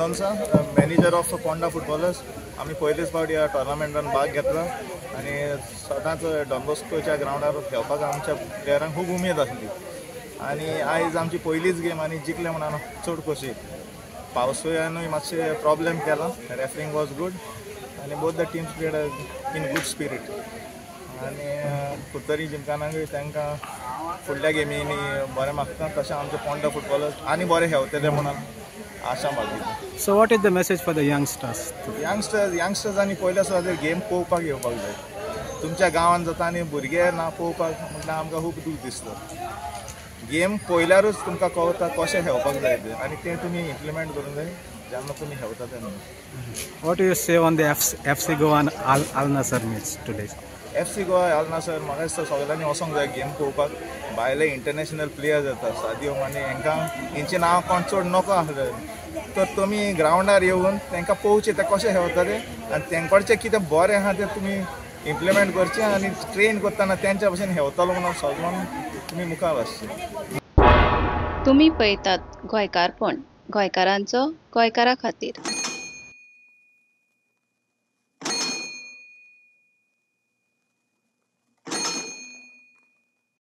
Mendonca, manager of Ponda Footballers. आमी पयलेच फावट ह्या टोर्नामेंटान भाग घेतला आनी सदांच डॉन बॉस्कोच्या ग्रावंडार खेळपाक आमच्या प्लेयरांक खूब उमेद आसली आनी आयज आमची पयलीच गेम आनी जिखले म्हणून चड खोशी. पावसानूय मातशें प्रॉब्लेम केला. रेफरिंग वॉज गूड आनी both the teams played in good spirit. आनी कुडतरी जिमखानाकूय तांकां फुडल्या गेमींनी बरें मागता, तशें आमचे पोंडा फुटबॉलर्स आनी बरें खेळटले म्हणून आशा बाळगिता. So what is the message for the youngsters? यंगस्टर्सांनी पयल्या सुवातेर गेम पळोवपाक येवपाक जाय. तुमच्या गांवांत जाता आनी भुरगे ना पळोवपाक म्हटल्यार आमकां खूब दूख दिसता. गेम पळयल्यारूच तुमकां कळटा कशें खेळपाक जाय तें आनी तें तुमी इम्प्लिमेंट करूंक जाय जेन्ना तुमी खेळटा तेन्ना. What you say on the FC Goa and Al Nassr match today? FC Goa Al Nassr, म्हाका दिसता सगळ्यांनी वचोंक जाय गेम पळोवपाक. भायले इंटरनॅशनल प्लेयर्स येता, सादियो माने, हांकां हेंचें नांव कोण चड नको आसलें तर तुमी ग्रावंडार येवन तांकां पळोवचें ते कशें खेळटा ते आनी तेंकडचें कितें बरें आहा तें तुमी इम्प्लिमेंट करचें आनी ट्रेन करतना तेंच्या भशेन खेळटलो म्हणून सगळ्यांक तुमी मुखार वचचें. तुमी पळयतात गोंयकारपण, गोंयकारांचो गोंयकारा खातीर.